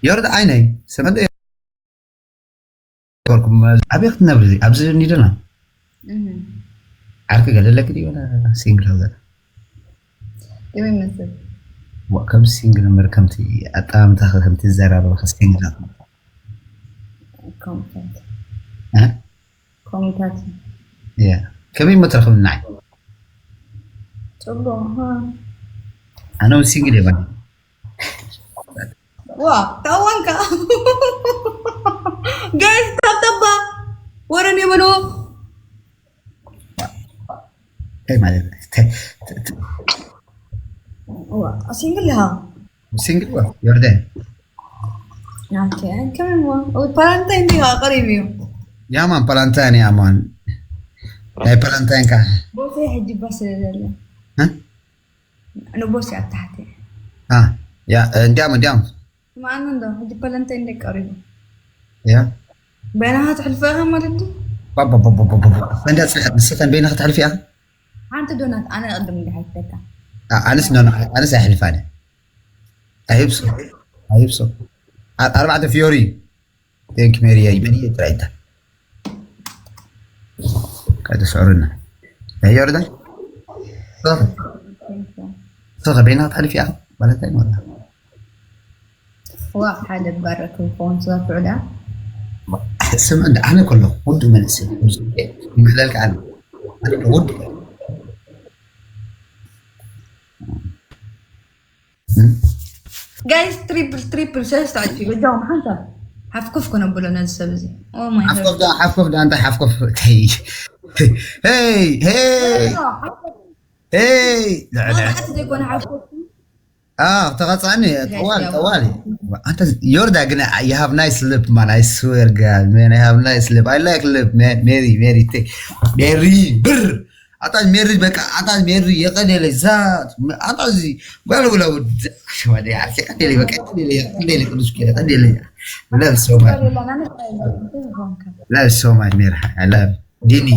ዮርዳ ዓይነይ ሰመደ ርኩም ኣበይ ክትነብሪ ኣብዚ ኒደና ዓርኪ ገለለክ ድዩ ወላ ሲንግል ሃገር ይመስል ከም ሲንግል እምበር ከምቲ ኣጠማምታ ከምቲ ዘራረበ ሲንግል ኮሚታት ከመይ ሞ ትረኽብና ፅቡቅ ኣነ እውን ሲንግል እየ ዋ ታዋንካ ጋይስ ታብተባ ወረን የመኖ እንታይ ማለት ሲንግል ሃ ሲንግል ዋ ዮርዳን ፓላንታይን ዲኻ ቀሪብ እዩ ያማን ፓላንታይን ያማን ናይ ፓላንታይን ካ ቦቴ ሕጂ ባስ ስለዘለ ንቦስ ኣታሕቲ እንዲያም እንዲያም ማን እንዶ ሕጂ ፓላንታይን ደቀሪቡ ያ በይናኻ ትሕልፎ ኢኻ ማለት ድዩ እንዳ ንስኸን በይናኻ ትሕልፊ ኢኻ ሓንቲ ዶናት ኣነ ቅድም እንዲሓትተካ ኣነስ ኖ ኣነስ ኣይሕልፋነ ኣይብሶ ኣይብሶ ኣርባዕተ ፊዮሪ ቴንክ ሜሪ ይመኒ ጥራይታ ካይተስዕሩና ዮርዳ ሶኸ በይና ትሕልፊ ኢኻ ማለት ኣይኖርና ዋ ሓደ ባረክ ክኸውን ስጋብ ፍዑዳ ስም እንደ ኣነ ከሎ ውዱ መንእሰይ ይምሕለልካ ኣነ ኣነ ውዱ ጋይስ ትሪፕል ትሪፕል ሰለስተ ኣልፊ በጃኹም ሓንሳብ ሓፍኮፍ ከነብሎ ነዚ ሰብ እዚ ሓፍኮፍ ዳ ሓፍኮፍ ዳ እንታይ ሓፍኮፍ ተይ ሄይ ሄይ ሄይ ዘይኮነ ሓፍኮፍ ተቐፃኒ ጠዋል ጠዋል ኣንተ ዮርዳ ግን you have nice lip man I swear God man I have nice lip I like lip man Mary Mary Mary ብር ኣታ ሜሪ በቃ ኣታ ሜሪ የቀኔለይ ዛ ኣታ እዚ ጓል ውላ ውድ ሸዋደ ዓርኪ ቀኔለይ በቃ ቀኔለይ ቀኔለይ ቅዱስ ኬለ ቀኔለይ love so much love so much ሜሪ I love ዲኒ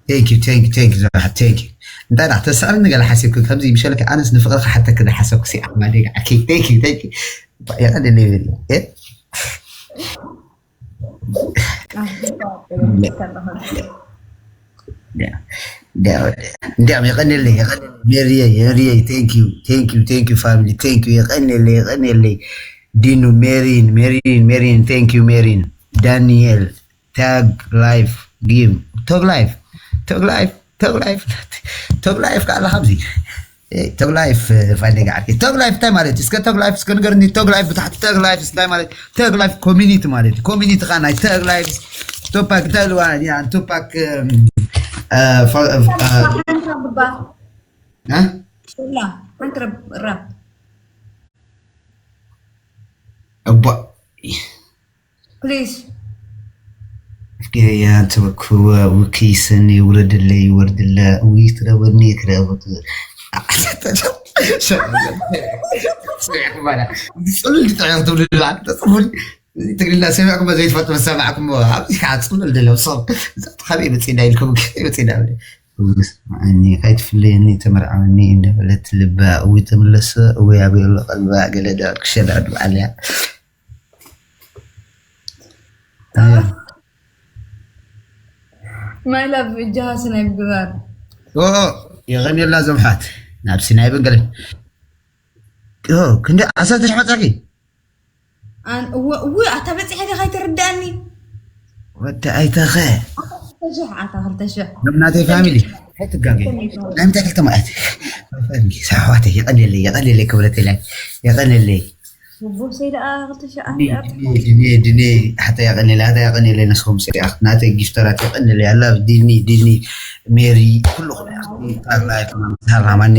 thank you thank you thank you so much thank you እንታይ ዳ ተሳእልኒ ገለ ሓሲብኩ ከምዚ ምሸለክ ኣነስ ንፍቅርካ ሓተክ ዳ ሓሰብኩ ሲ ኣሕማደ ዓርኪ thank you thank you የቀኔለይ ሜሪ እንዲያም የቀንየለይ የቀንየለይ ሜሪየ ሜሪየ thank you thank you thank you family thank you የቀንየለይ የቀንየለይ ዲኑ ሜሪን ሜሪን ሜሪን thank you ሜሪን ዳንኤል ታግ ላይፍ ጊም ቶግ ላይፍ ቶግ ላይፍ ቶግ ላይፍ ቶግ ላይፍ ካላ ካብዚ ተግ ላይፍ ፋይነጋ ዓርኪ ተግ ላይፍ እንታይ ማለት እዩ? እስከ ተግ ላይፍ እስከ ንገርኒ። ተግ ላይፍ ብታሕቲ ተግ ላይፍ እንታይ ማለት? ተግ ላይፍ ኮሚኒቲ ማለት እዩ። ኮሚኒቲ ካ ናይ ተግ ላይፍ ቱፓክ እንታይ ኢልዋ ያ ቱፓክ ላ ሓንቲ ራፕ እቧ ፕሊዝ ያ ተበክወ ውክይ ሰኒ ውረድለይ ወርድለ ውይ ትረበኒ ትረበቱ ጽሉል ድጠዕዮ ትብሉ ተጽፉል ትግርኛ ሰሚዕኩም ዘይትፈልጡ መሰማዕኩም ኣብዚ ከዓ ጽሉል ድለው ሰብ ካበይ መፅና ኢልኩም መፅና እኒ ከይትፍለየኒ ተመርዓወኒ እንዳበለት ልባ እዊ ተመለሰ እዊ ኣበሎ ቀልባ ገለ ዳር ክሸዳ ድበዓልያ ማይ ላቭ እጃሃ ስናይ ምግባር የቐንየላ ዞምሓት ናብ ሲናይ በንገለ ክንዲ ዓሰርተ ሽሕ መፃኪ እዊ ኣታ በፂሐ ዲኻ ይትርዳእኒ ወዲ ኣይተኸ ሽሕ ኣታ ክልተ ሽሕ ናተይ ፋሚሊ ኣይትጋገ ናይ ምንታይ ክልተ ማለት ኣሕዋተይ የቐንየለይ የቐንየለይ ክብረተይ የቐንየለይ ቦሰይ ደኣ ክልተ ሽሕ ድኔ ድኔ ሓታ የቐንየለይ ሓታ የቐንየለይ ንስኹም ናተይ ጊፍተራት የቐንየለይ ኣላ ዲኒ ዲኒ ሜሪ ኩሉ ሃራማኒ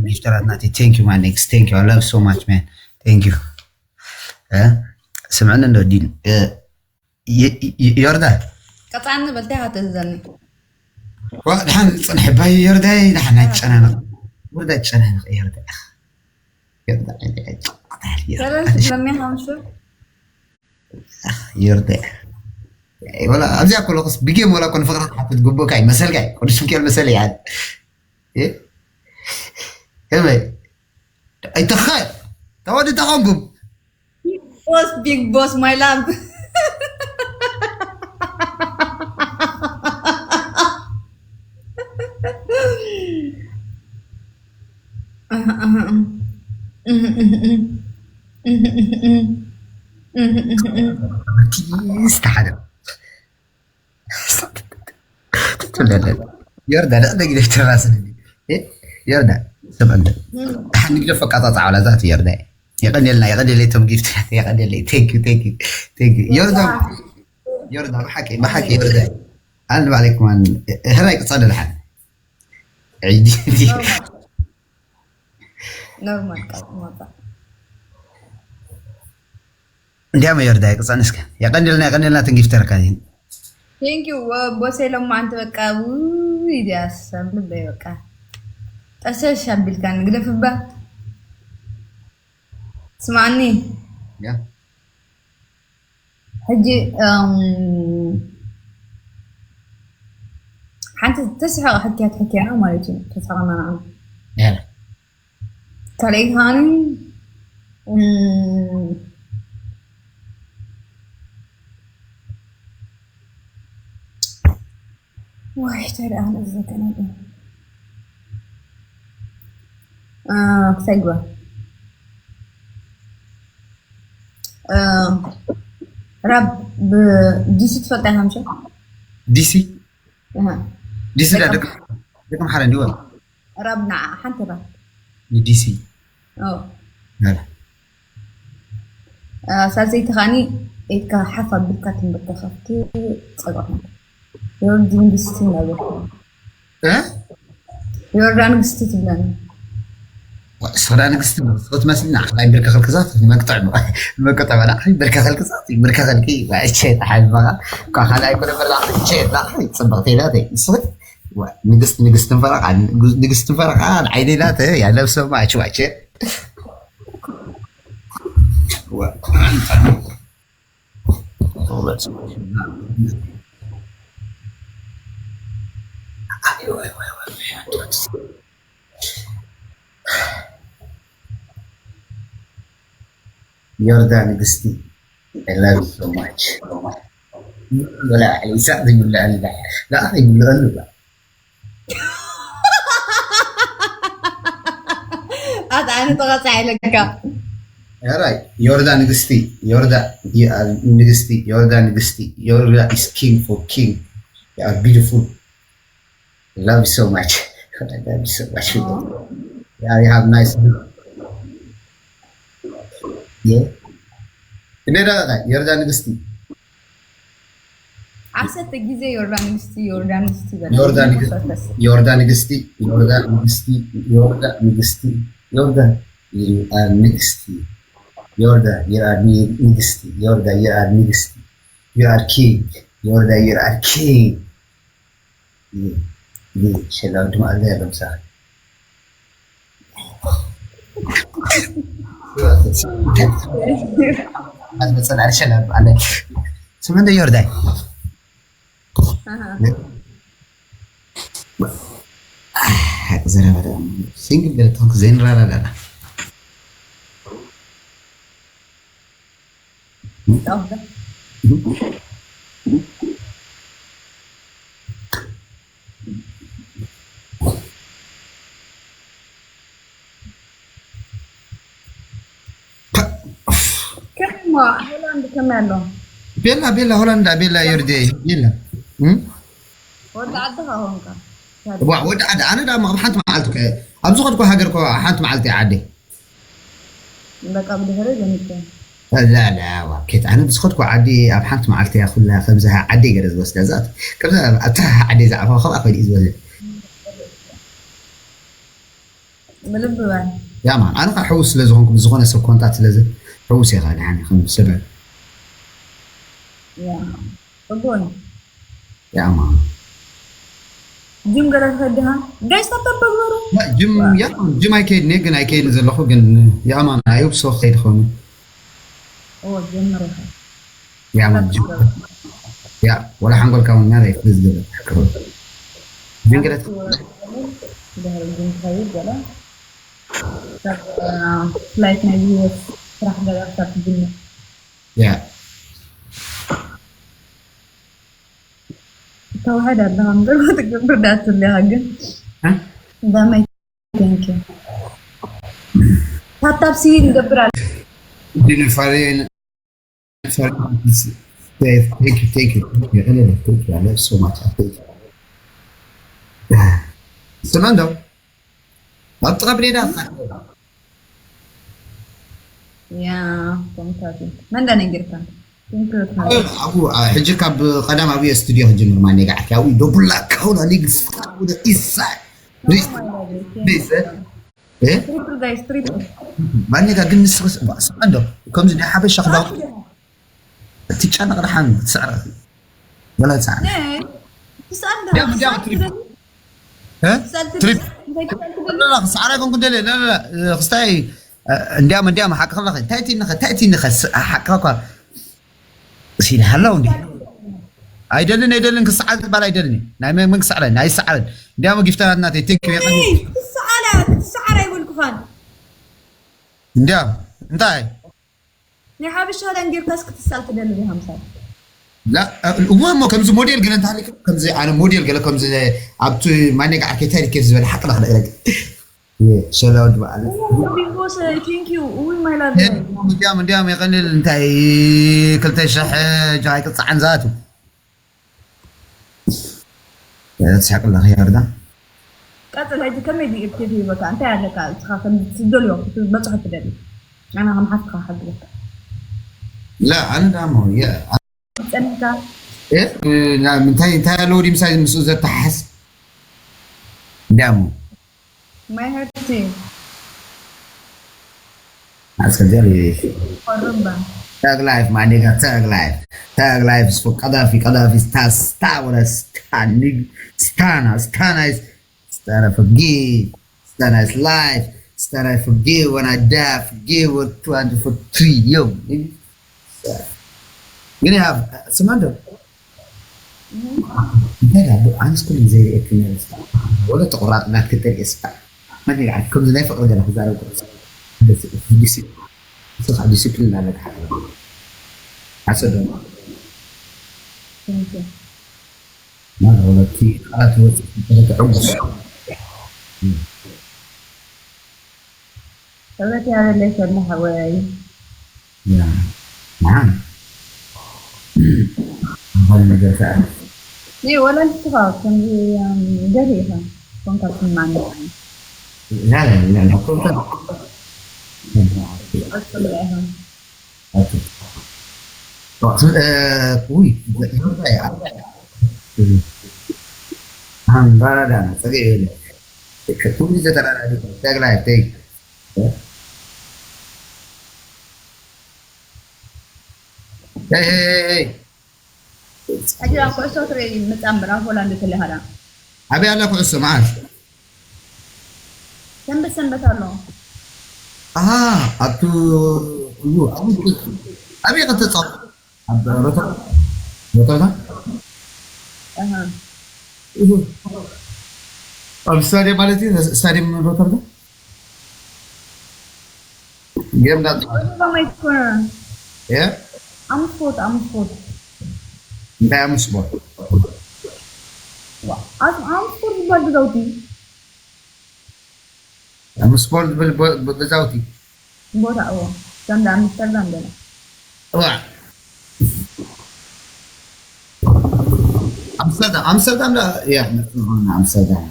ጊፍተራት ናተይ thank you my next thank you I love so much man thank you ስምዕኒ እንዶ ዲን ዮርዳ ቀፃኒ በልታይ ሃተዝዘኒ ዋ ድሓን ፅንሕ ባይ ዮርዳይ ድሓን ኣይጨናነቕ ዮርዳ ጨናነቕ ዮርዳ ሰለስተ ለሚያ ሓምሱ ዮርዳ ወላ ኣብዚኣ ኮለክስ ብጌም ወላ ኮን ፍቅራ ሓፍት ግቡእካ ይመሰልካ ቅዱስ ሚካኤል መሰል ይዓል ከመይ ኣይተኸ ተወዲ ተኾንኩም። Boss, big boss, my love. ስተሓደ ዮርዳ ደቂ ነጊደ ተባስልኒ። ዮርዳ ሰብ እንደ ሓን ንግደ ፈቃጣ ጻዕላ ዛት ዮርዳ። የቀንየልና፣ የቀንየለይ ቶም ጊፍት፣ የቀንየለይ። Thank you, thank you, thank you. ዮርዳ፣ ዮርዳ፣ ብሓቂ፣ ብሓቂ ዮርዳ። ኣነ ባዕለይ ከማን፣ ህራይ ቅጻ ደልሓን። ዒዲ። ኖርማል፣ ቃል ሞታ። እንዲያም ዮርዳ፣ የቅጻን እስከ። የቀንየልና፣ የቀንየልና፣ ትንጊፍተርካ። Thank you. ቦሴ ሎማ ኣንቲ በቃ፣ ውይ፣ ዲያስ፣ ኣብ ልበይ በቃ። ጠሸሽ ኣቢልካ ንግደፍ እባ። ስማዕኒ። ያ። ሕጂ፣ እም፣ ሓንቲ ተስሕቕ ሕክያት ሕክያና ማለት እዩ። ተስሕቕና ንዓ። ያላ። ካልኣይ ከዓኒ፣ እም፣ ዋይ፣ እንታይ ደኣ ነዚ ዘገናኒ? እ፣ ክሳይ ግበር። እ፣ ራብ ብዲሲ ትፈልጣ ኢኻ ምሸ? ዲሲ? እህ። ዲሲ ዳ ደቂ ደቂ፣ ደቂ ኣምሓራ እንዲወ? ራብ ንዓ፣ ሓንቲ ራብ። ንዲሲ። ኦ። ያላ። እ፣ ሳልሰይቲ ከዓኒ ኢድካ ሓፍ ኣቢልካ ትንበርከኸፍቲ ጸጋኹም። ዮርዲ ንግስቲ እናበልኩ። እ? ዮርዳ ንግስቲ ትብለኒ። ሶዳ ንግስቲ ክትመስልና ዓቕላይ ብርከኸልክዛት መቅጥዕ መቅጥዕ በላ ብርከኸልክዛት ብርከኸልኪ። እቼ ተሓልፈኻ እኳ ካልኣይ ኮነ በላ። እቼ ላ ጽብቕቲ ኢላተይ ንስኽት ንግስቲ ንግስቲ ንፈረቓ ንግስቲ ንፈረቓ ዓይነ ኢላተ ያለብሰማ እችዋቸ ዮርዳ ንግስቲ I love you so much. ወላ ኢሳቅ ይብልዐሉ ላ ይብልዐሉ ላ ኣት ኣነ ተቐጻ ኢለካ። ራይ ዮርዳ ንግስቲ ዮርዳ ንግስቲ ዮርዳ ንግስቲ ዮርዳ is king for king. You are beautiful. Love you so much. Love you so much. Yeah, you have nice. Yeah. እንዴ ዳ ዮርዳ ንግስቲ ዓሰርተ ግዜ ዮርዳ ንግስቲ ዮርዳ ንግስቲ በላ። ዮርዳ ንግስቲ ዮርዳ ንግስቲ ዮርዳ ንግስቲ ዮርዳ ንግስቲ ዮርዳ you are ንግስቲ ዮርዳ you are ንግስቲ ዮርዳ you are ንግስቲ you are king ዮርዳ you are king. ሸላው ድማ ኣለ ያለ ምሳኻ መጸን ኣርሸን ኣለ ስመንደ ዮርዳይ ሓቂ ዘረባ ደኣ ሲንግል ገለ ተኾንኩ ዘይንራዳዳና ከማ ሆላንድ ከመይ ኣሎ? ቤላ ቤላ ሆላንዳ ቤላ ዮርዴ ቤላ እም? ወዲ ዓድኻ ኾንካ። ዋ ወዲ ዓዲ ኣነ ዳ ኣብ ሓንቲ መዓልቲ ከ- ኣብ ዝኸድኩ ሃገር ኮ ሓንቲ መዓልቲ እየ ዓዲ በቃ ብድሕሪ ዘምተ ላ ላ ዋ ኬት ኣነ ብዝኸድኩ ዓዲ ኣብ ሓንቲ መዓልቲ እያ ኩላ ከምዚ ዓዲ ገለ ዝወስዳ ዛት ከምዚ ኣብታ ዓዲ ዝዓፋ ከብኣ ከይዲ እዩ ዝወስድ ብልቢ በል። ያማን ኣነ ከዓ ሕውስ ስለ ዝኾንኩ ብዝኾነ ሰብ ኮንታት ስለዚ ሕውስ እየ ከዓ ደሓን እየ ከም ሰብ ያ ጽቡቅ እዩ። ያማን ጅም ገለ ትኸድሃ ጋይስ ታብታብ በግበሩ። ጅም ያማን ጅም ኣይከይድን እየ ግን ኣይከይድን ዘለኹ ግን ያማን ኣዩብ ሶ ከይድ ኾኑ ኦ ጀምር ኢኻ። ያማን ጅም ያ ወላ ሓንጎልካ እውን ናበይ ክዝግብ ጅም ገለ ድሕሪ ጅም ትኸይድ ገለ ካብ ፍላይት ናይ ቢዝነስ ስራሕ ገዛ ክሳብ ትጅምር። ያ ተዋሕድ ኣለኻ ምበር ክትገብር ዳትልኻ ግን እንዳማይ። Thank you። ታብታብ ሲ ንገብር ኣለ። ዲኑ ፋሬን ፋሬን thank you thank you thank you thank you so much. Thank you. ስማ እንዶ ኣብ ጥቓ ብሬዳ ያ ኮምታቲ መንዳ ነጊርካ ኣብኡ ሕጂ ካብ ቀዳም ኣብኡ ስቱድዮ ክጅምር ማን ጋዓት ኣብኡ ዶቡላ ካውላ ሊግስ ኢሳ Triple guys, triple. ማን ጋ ግን ንስኽስ እንዶ ከምዚ ናይ ሓበሻ ክዳውንቲ እቲ ጨነቕ ደሓን ትስዕረ ወላ ትስዕረ ትስኣል እንዲያ እንዲያ ትሪፕ ትሪፕ ክስዓራ ይኮንኩ ደለ ክስታይ እንዲያም እንዲያም ሓቂ ከብለኸ እንታይ ትንኸ እንታይ ትንኸ ሓቅኻ እኳ ሲል ሃለው እንዲ ኣይደልን ኣይደልን ክስዓል ዝበሃል ኣይደልን ናይ መን ክስዓለ ናይ ሰዓለ እንዲያም ጊፍተራት ናተይ ቴንክ ዩ ትስዓላ ትስዓላ ኣይበልኩኻን እንዲያም እንታይ ናይ ሓበሻ ላንጌርካስ ክትሳል ትደሊ ዲኻ ምሳይ እወ እሞ ከምዚ ሞዴል ገለ እንተሃሊካ ከምዚ ኣነ ሞዴል ገለ ከምዚ ኣብቲ ማኔጋ ዓርከይ እንታይ ኬፍ ዝበለ ሓቂ ዳ ክነግረክ ሸላው ድበኣለ ቢንጎስ ቴንክ ዩ እውይ ማይ ላቭ እንዲያም እንዲያም የቀልል እንታይ ክልተ ሽሕ ጃይ ቅፃዓን ዝኣቱ ትስሕቅ ኣለኺ ያርዳ ቀፅል ሕጂ ከመይ ድዩ ኬፍ ይበካ እንታይ ኣለካ እስኻ ከም ትደልዮ ክትበፅሖ ትደሊ ኣና ከም ሓፍትኻ ሓግዘካ لا أنا دامو يا ጸኒሕካ ምንታይ እንታይ ኣለዎ ድዩ ምሳይ ምስኡ ዘተሓስ ዳሞ ማይ ሀርቲ ኣስከዚያ ቆርምባ Thug life, my nigga, thug life. Thug life is for Gaddafi, Gaddafi is star, star, what a star, nigga. Stunner, stunner is stunner forgive, stunner is life, stunner forgive when I die, forgive with two hundred for three, yo, nigga. So, you know, have uh, Samantha. እንታይ ዳ ኣንስ ኩሉ ዘይርእየክኒ ወለ ተቆራጥናት ክትርኢ ስታ መን ይልዓል ከምዚ ናይ ፍቅሪ ገለ ክዛረብ ቁርስ ዲሲፕሊን ኣለካ ሓሰዶ ማለት ወለቲ ቃላት ወፅእ ተዕጉስ ክብረት ያበለይ ሰለ ሓወይ ንዓን ኣባል ነገር ከዓ ይህ ወላ ንስኻ ከምዚ ገር ኢኻ ኮንካ ትማኒ لا لا لا لا كنت ኣስላ ኢኻ ውይ ኣንባራዳና ፀገ የለ ኩሉ ዝተራዳዲ ተግላይ ተይ ሕጂ ኣብ ኩዕሶ ትርኢ ምፃም ብራብ ሆላንድ ትልሃዳ ኣበይ ኣላ ኩዕሶ መዓስ ሰንበት ሰንበት ኣሎ ኣሃ ኣብቱ እዩ ኣብኡ ኣበይ ከተፃወት ኣብ ሮተርዳም ሮተርዳም ኣሃ ኣብ ስታዲየም ማለት እዩ ስታዲየም ሮተርዳም ጌም ዳ ሮተርዳም ኣይኮነን የ ኣምስፖርት ኣምስፖርት እንታይ ኣምስፖርት ኣምስፖርት ዝበሃል ብዛውቲ ኣምስፖርት ዝብል ገዛውቲ ቦታ እዎ ከም ኣምስተርዳም ገለ እዋ ኣምስተርዳም ኣምስተርዳም ያ ኣምስተርዳም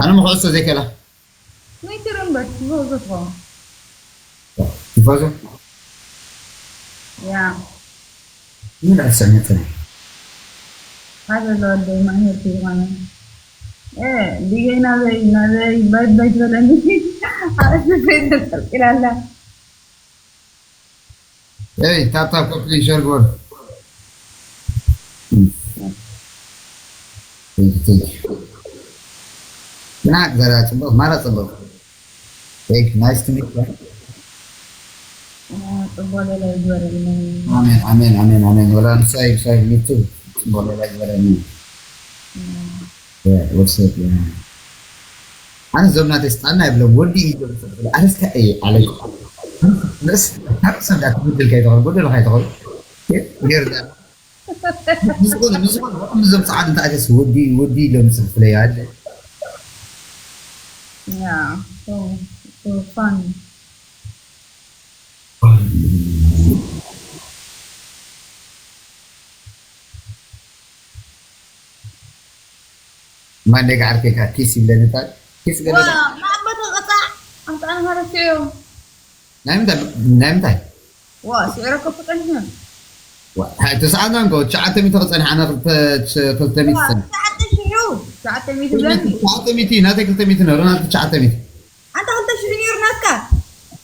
ኣነ ምኩዕሶ ዘይከላ ወይ ትርምበር ትፈውዞ ትኸውን ትፈዞ ያ ምን ኣሰነጥነ ሓደ ለወደይ ማሄርቲ ዝኾነ ዲገይ ናበይ ናበይ ባይ ባይ ትበለኒ ኣስፈይ ተጠልቂላላ Hey, tap tap ኮፕሊ ሸር ግበር። ግና ዘራ ጽቡቅ ማራ ጽቡቅ። Hey, nice to meet you. ጽቡቅ ሌላ ይግበረልና Amen, amen, amen, amen. Well, I'm sorry, sorry, me too. Well, I like what I mean. Yeah, what's up, yeah. ኣነ እዞም ናተይ ስጣና ይብሎም፣ ወዲ እዩ ዝብል። ኣነስ እንታይ እየ ኣለኩ። ንስ ካብ ሰብ ዳ ትብድል ከይትኾን፣ ጎደሎ ከይትኾን። ጌር ዳ። ምስ ዝኾነ፣ ምስ ዝኾነ፣ ወዲ እዞም ጻዕዱ እንታይ ደስ ወዲ፣ ወዲ ኢሎም ዝጽሕፍለይ ኣለ። Yeah, so, so fun. ማን ደጋ ዓርከይ ከኣ ኪስ ይብለኒ እንታይ? ኪስ ገለ ዳ-? ንኣቦ ተቐጻዕ ኣምጣ ንሃረትዮ። ናይ ምንታይ? ናይ ምንታይ? ዋ ስዕረ ከፍጠን። ዋ፣ ሃይ፣ ተስዓና እንኮ ትሽዓተ ሚእቲ ክጸንሕ፣ ኣነ ክልተ፣ ክልተ ሚእቲ ሰነ። ትሽዓተ ሽሑ ትሽዓተ ሚእቲ ብለኒ። ትሽዓተ ሚእቲ፣ ናተይ ክልተ ሚእቲ ነሩ፣ ናተይ ትሽዓተ ሚእቲ። ኣንተ ክልተ ሽሑ ነይሩ ናትካ።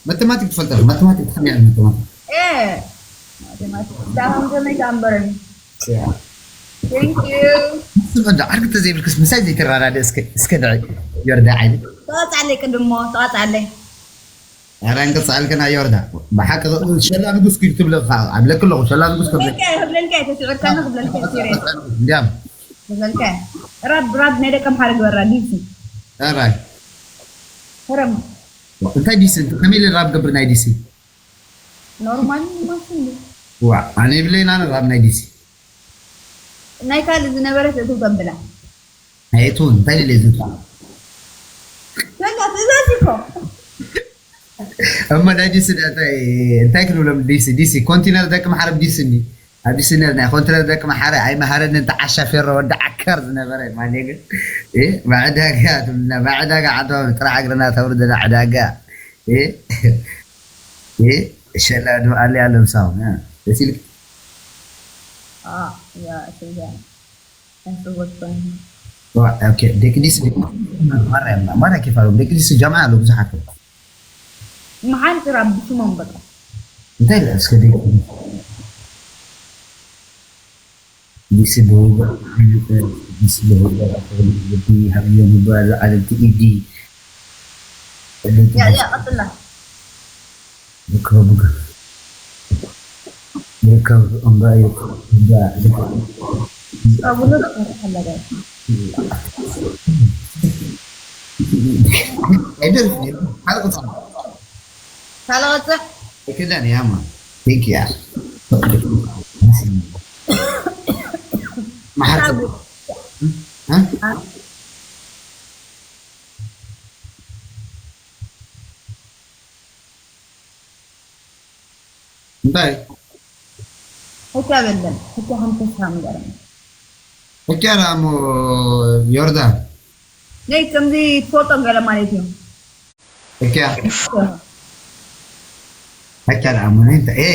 ማተማቲክ ትፈልጥ ኣለኻ? ማተማቲክ ትኸኒ ኣለኻ? ማተማቲክ። ኤ ማተማቲክ ዳሃም ከመይ ከኣንበረኒ። Thank you. ስም እንዳ ዓርኪ ተዘይብልክስ ምሳይ ዘይተራዳደ እስከ፣ እስከ ድዒ ዮርዳ ዓይኒ። ተቐጻለይ ቅድሞ ተቐጻለይ። ኧረ እንቅጻልክን ኣዮርዳ። ብሓቂ ሸላ ንጉስ ኪድ ትብለ ኻ ኣብለክ ኣለኹ። ሸላ ንጉስ ከብለ። ክብለልካ እየ፣ ክብለልካ እየ፣ ተስዕርካኒ ክብለልካ እየ፣ serious። እንዲያም ክብለልካ እየ። ራብ፣ ራብ ናይ ደቀምሓረ ግበራ፣ ዲሲ። ራይ ሕረም። እንታይ ዲሲ? ከመይ ኢለ ራብ ገብር ናይ ዲሲ? ኖርማል ማሽን። ዋ፣ ኣነ ይብለይና ራብ ናይ ዲሲ። ናይ ካልእ ዝነበረት እቱ ተብላ። ናይ እቱ እንታይ ኢለ ዝብላ? ሸላ ትእዛዝ እኮ። እሞ ናይ ዲሲ እንታይ፣ እንታይ ክንብሎም? ዲሲ፣ ዲሲ ኮንቲነር ደቂ ማሕረብ ዲሲ እንዲ። ኣብ ዲሲ ነርና ኮንቲነር ደቂ ማሕረ ኣይመሃረንን፣ ተዓሻ ፌሮ ወዲ ዓከር ዝነበረ ማን ግን? እ፣ ባዕዳጋ ትብልና፣ ባዕዳጋ ዓዶ ጥራሕ እግርና ተውርደና ዕዳጋ። እ፣ እ፣ ሸላ ድማ ኣለ ያለ ምሳው፣ እ፣ ደስ ኢልክ? Ah, yeah, I think that. That's the worst one. ዋ፣ ኦኬ፣ ደቂ ዲሲ ማርያም፣ ማርያ ኬፍ ኣለዎም። ደቂ ዲሲ ጃምዓ ኣለዉ ብዙሓት። መሓን ጥራ ብስሞም በቃ። እንታይ ኢለ እስከ ደቂ ዲሲ ብውበ፣ ዲሲ ብውበ፣ ወዲ ሃብዮ ምባል ዓለምቲ ኢዲ። ያ፣ ያ፣ ቀጥላ። ይርከቡ ይርከቡ እምባ ይርከቡ እምባ። ጸጉሩ ተሰርሐለገ። ኣይደርፍ ሓደ ቁጽሪ ካልቐጽዕ ኣይከዳን ያማ ቴንክ ያ መሓር እንታይ ሕክያ በለን ሕክያ ከም ተስፋ ንገረኒ። ሕክያ ደኣ እሞ ዮርዳን ነይ ከምዚ ትፈልጦ ገለ ማለት እዩ። ሕክያ ሕክያ ደኣ እሞ ነይ እንታይ ኤ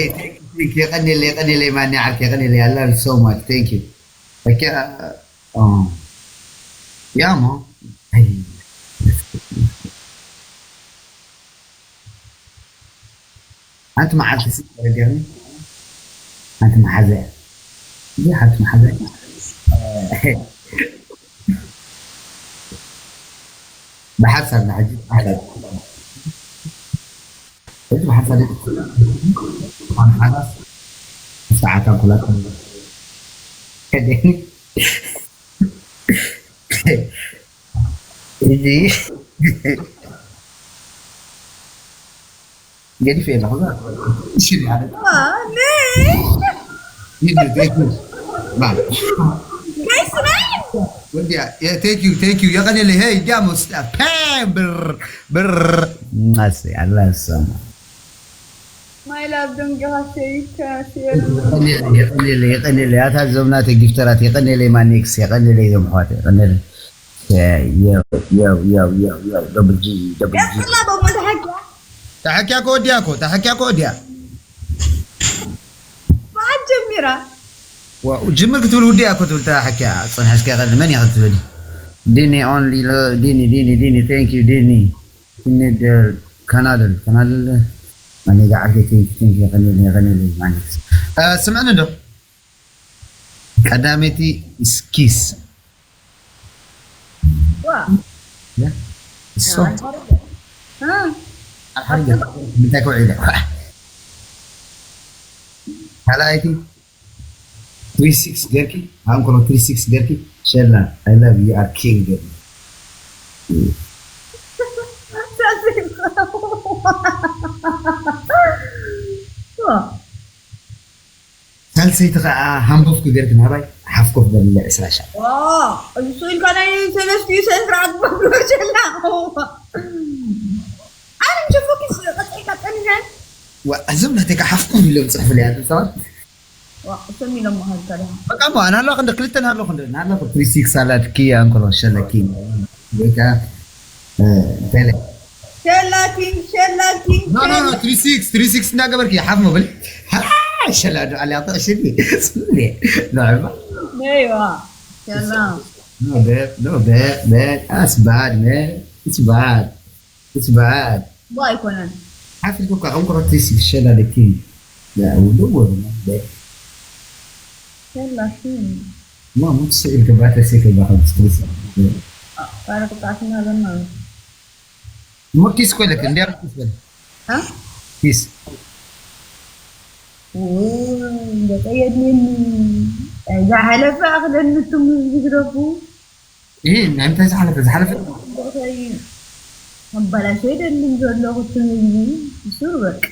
የቀንየለይ የቀንየለይ ማን ዓርኪ የቀንየለይ I love you so much thank you ሕክያ ያሞ ሓንቲ መዓልቲ ሲ ተረዲኣኒ ሓንቲ መሓዘ እያ ሓንቲ መሓዘ ብሓሳብ ንሕጂ ብሓሳብ ሕጂ ብሓሳብ ሓሳብ ሰዓታ ኩላት ሕጂ ገዲፈ ኣለኹ እሺ ወዲያ ቴንክ ዩ ቴንክ ዩ የቀኔለይ ሄይ ጃሙስ ፓም ብር ብር ማሲ ኣላ ሰማ My love don't give us a chance. የቀኔለይ የቀኔለይ የቀኔለይ ኣታ ዞም ናተይ ጊፍተራት የቀኔለይ ማኔክስ የቀኔለይ ዞም ኣሕዋት የቀኔለይ Yo, yo, yo, yo, yo, yo, double G, double G. That's the level with the heck. ተሐኪያ ከወዲያ እኮ ተሐኪያ ከወዲያ መዓት ጀሚራ ጅምር ክትብል ውዲያ እኮ ትብል ተሐኪያ ጽንሐ እስኪ ቀል መን ያኸል ትብል ዲኒ only ዲኒ ዲኒ ዲኒ thank you ዲኒ ዲኒ ካናደል ካናደል ማኔጋ ዓርገ thank you thank you ቀኒል ቀኒል ማለት ስምዕኒ ዶ ቀዳመይቲ ስኪስ ዋ እሶ እ ኣብ ሓደ ገዛ ምንታይ ከውዒለ ካልኣይቲ ትሪ ሲክስ ገርኪ ኣንኮሎ ትሪ ሲክስ ገርኪ ሸላ I love you are king ገርኪ ሳልሰይቲ ከዓ ሃንኮፍ ክገርክ ናባይ ሓፍኮፍ በልለ ዕስራ ሻ። እዚ ስኢልካ ናይ ሰለስቲኡ ሰንስራ ኣባብሎ ሸላ ኣነ ምሸፈኪስ ቀፅልካ ፀኒሐ እዞም ናተይ ከዓ ሓፍኮፍ ኢሎም ፅሕፍለይ ኣሉ ሰባት። ሰሚሎም መሃልካ ደ በቃ እሞ ኣነ ኣለኹ እንደ ክልተ ናለኹ እንደ ናለኹ ትሪ ሲክስ ኣላትኪ ኣንኮሎ ሸለኪ ወይ ከዓ ቴሌ ሸላ ኪንግ ሸላ ኪንግ No, no, no, three six, three six እንዳገበርኪ ሓፍ መብል ሸላ ዶ ኣልያ ተዕሽኒ ጽምኔ ንዕማ ነይዋ ሸላ No, babe, no, babe, man, that's bad, man. It's bad. It's bad. ዋ ኣይኮነን ሓፊልኩ እኳ ከም ኮረቲ ሲሸላ ደኪ ውድው ወሩ ሸላ ኪንግ ማ ሙት ስኢል ክባተ ሴ ክባኸል ስትሪስ ቃረ ቁጣትና ለና እሞ ኪስ ኮለክ እንዲያ ኪስ ኮለክ እ ኪስ እንደጠየድኒ ዝሓለፈ ኣኽለኒ ትም ዝግደፉ ይሄ ናይ ምንታይ ዝሓለፈ ዝሓለፈ ኣባላሸ ደልን ዘለኹ ትም ሱር በቃ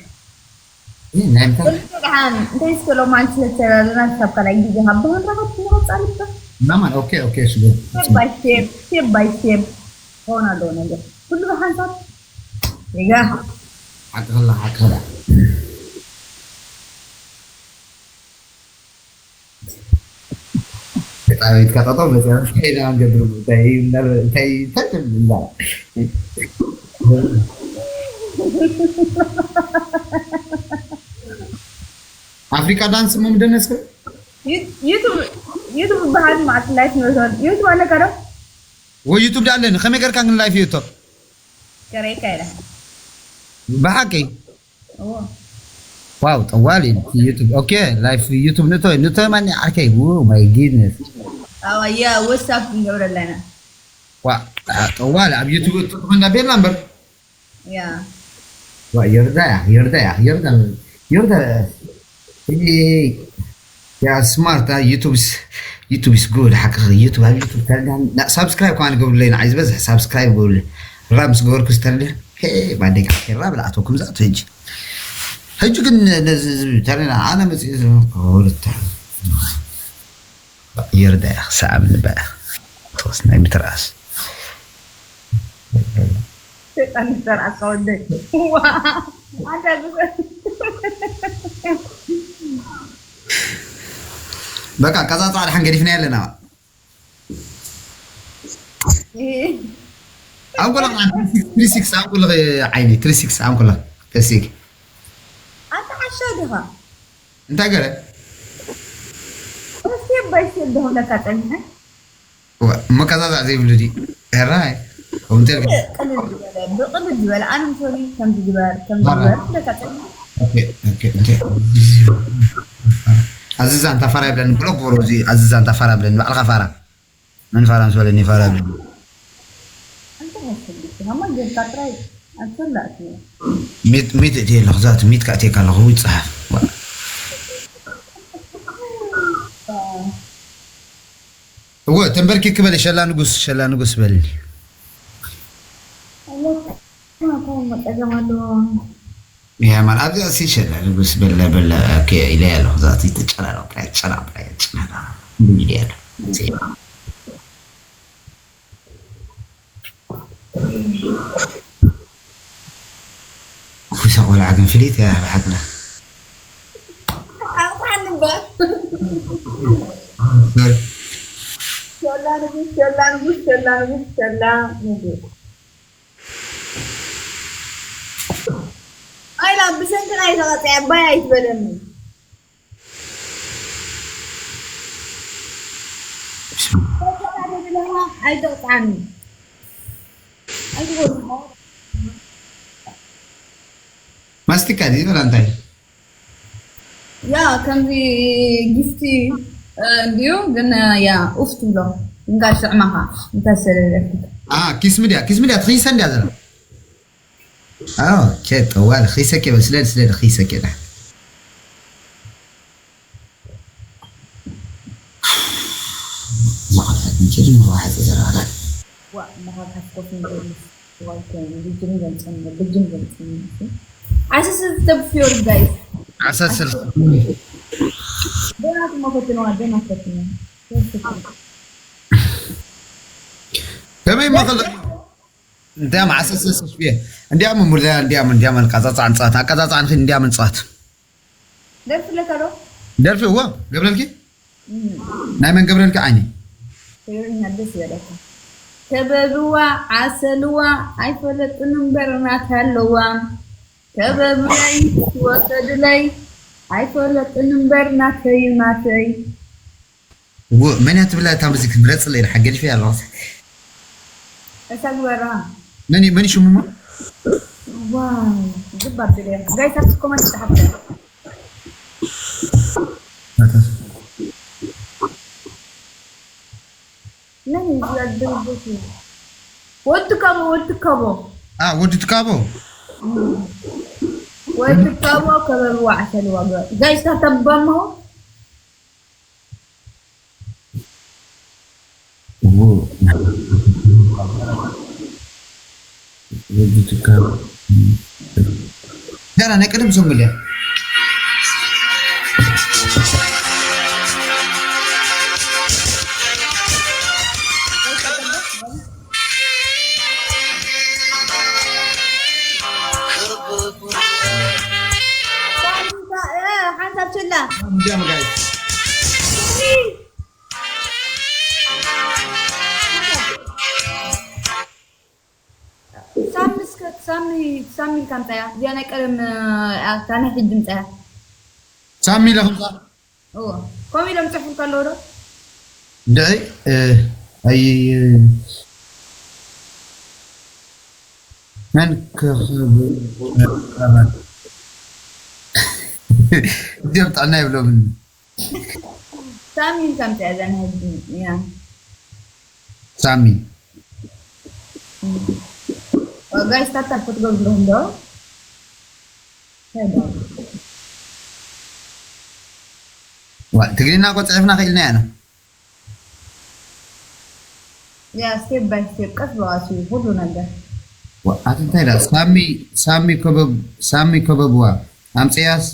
ይሄ ናይ ምንታይ ደሓን እንታይ እስከ ሎማን ስለተላለና ክሳብ ካልኣይ ግዜ ካብ ባህል ረኸብቲ ንቐፃልበት ናማን ኦኬ ኦኬ ሽጎ step by step step by step ክኾን ኣለዎ ነገር ኩሉ ብሓንሳብ ሪጋ ሓቅኸላ ሓቅኸላ ጣዊትካ ጠጠው መፅያ ከይዳ ንገብር እንታይ እንታይ እንታይ ትብል እዛ ኣፍሪካ ዳንስ ሞ ምደነስከ ዩቱብ በሃል ማለት ላይፍ ንወስድ ዩቱብ ኣለካ ዶ ወይ ዩቱብ ዳ ኣለኒ ከመይ ገርካ ግን ላይፍ ዩቱብ ከረይካ ኢለ ብሓቂ እዎ ዋው ጠዋሊ ዩቱብ ኦኬ ላይፍ ዩቱብ ንቶ ንቶ ማን ዓርከይ ው ማይ ጊድነስ ኣዋያ ወሳፕ ክንገብረ ኣለና ዋ ጠዋሊ ኣብ ዩቱብ እትኾን ዳ ቤላ እምበር ያ ዋ ዮርዳ ያ ዮርዳ ያ ዮርዳ ዮርዳ ያ ስማርት ዩቱብ ዩቱብ ስ ጉድ ሓቂ ዩቱብ ኣብ ዩቱብ ተረዳን ሳብስክራይብ ከማን ገብሩለይ ንዓይ ዝበዝሕ ሳብስክራይብ ገብሩለይ ራብ ምስ ገበርኩ ዝተረዳ ባዴጋ ራ ብልኣተኩም ዝኣቱ ሕጂ ሕጂ ግን ነዚ ተረዳ ኣነ መፅኡ ዝወርታ ይርዳ ኢኻ ሰኣብ ንበ ቶስ ናይ ምትርኣስ ሰይጣን ዝተርኣስካ ወደይ ዋ ኣንታ በቃ ቀፃፃ ድሓን ገዲፍና ኣለና ኣንኮላ ትሪ ሲክስ ኣንኮላ ዓይኒ ትሪ ሲክስ ኣንኮላ ተሲክ ኣንታ ዓሻ ዲኻ እንታይ ገረ ስቴፕ ባይ ስቴፕ ደሆለካ ፀኒሐ መቀዛዛዕ ዘይብሉ ዲ ራይ ከምተ ቅልል ዝበለ ብቅልል ዝበለ ኣነ ምሶኒ ከምዚ ግበር ከምዚ ግበር ለካ ፀኒሐ ኣዝዛ እንታ ፋራ ይብለኒ ብሎ ክብሮ እዚ ኣዝዛ እንታ ፋራ ይብለኒ ባዕልካ ፋራ መን ፋራ ምስ በለኒ ፋራ ይብለኒ ኣንተ ሀስብ ከማ ጌርካ ጥራይ ኣንተ ላእትዮ ሚት ሚት እቲ የለ ክዛት ሚት ካእቴካ ኣለኹ ይፀሓፍ እወ ተንበርኪክ በል ሸላ ንጉስ ሸላ ንጉስ በልኒ ጸገም ኣለዎ ይሄ ማለት ኣብዚ ኣሲ ሸላ ንጉስ በለ በለ ኦኬ ኢለ ያለሁ ዛት ይተጨራረው ጨራረው ጨራረው ኢለ ያለሁ ኩሳ ቆልዓ ግን ፍልይት እያ ብሓቅና ኣውጣኒ እምበር ሸላ ንጉስ ሸላ ንጉስ ሸላ ንጉስ ሸላ ንጉስ ኣይላ ብሰንኪ ናይ ተቐፅያ ባይ ኣይትበለኒ ኣይተቕፅዓኒ ማስቲካ ድዩ ወላ እንታይ ያ ከምዚ ጊፍቲ እንዲዩ ግን ያ ኡፍ ትብሎ እንጋሽ ዕማኻ እንተሰለለክ ኪስ ሚድያ ኪስ ሚድያ ትኽይሰ እንድያ ዘላ ኦኬ ጠዋል ኺሰ ኬበ ስለል ስለል ኺሰ ኬዳ ዝኸፍት እንጀል ንዋሕዚ ዘረባታት ዋ መኻብ ሓፍኮፍ ንገርስ ዋልከ ብጅም ዘምጽን ብጅም ዘምጽን። ዓሰስ ተብፊዮር ጋይስ። ዓሰስ ስልሳ። ደህና ትመፈትነዋ ደህና ፈትነ። ከመይ መኸለ እንዲያም ዓሰስ ስልሳ ሽፍየ እንዲያም ሙላ እንዲያም እንዲያም ኣቃጻጻ ንጻት ኣቃጻጻ ንኺ እንዲያም ንጻት ደርፍለካ ዶ? ደርፊ እዋ ገብረልኪ ናይ መን ገብረልኪ ዓይኒ ትግርኛ ደስ ይበለካ። ከበብዋ ዓሰልዋ ኣይፈለጥን እምበር ናታ ኣለዋ። ከበብለይ ወሰድለይ ኣይፈለጥን እምበር ናተይ ናተይ። መን እያ ትብላ እታ ሙዚክ ምረፅለይ ድሓ ገዲፈ ኣለዋ እሳ ግበራ መን እዩ- መን እዩ ሽሙ እሞ ዋው ግባር ትግርኛ ጋይስ ኣብቲ ኮመንት ጸሓፍተ። መን እዩ ዝያድርበት ወዲ ካቦ ወዲ ካቦ አ ወዲ ትካቦ ወዲ ካቦ ከበብዋ ዓሰልዋ ጋይስ ታተባሞ ገና ናይ ቀደም ሰንጎል እያ ሓንሳብ ችላ እንዲያም ጋይስ ሳሚ እስከ ሳሚ ሳሚ ኢልካ ምፃያ እዚኣ ናይ ቀደም እታ ናይ ሕጂ ምፃያ ሳሚ ኢለ ከምፃ እዎ ከምኡ ኢሎም ፅሑፍ ከለዉ ዶ ድዒ ኣይ መን ክኽብር እዚኦም ጥዕና ይብሎምን ሳሚ ኢልካ ምፃያ እዛ ናይ ሕጂ እያ ሳሚ ጋይስ ታብታብ ክትገብሩ ዶ ትግርኛ እኮ ፅሕፍና ክኢልና ያና ያ ስቴፕ ባይ ስቴፕ ቀስ ብቐስ እዩ ሁሉ ነገር ኣቲ እንታይ ዳ ሳሚ ሳሚ ከበብ ሳሚ ከበብዋ ኣምፅያስ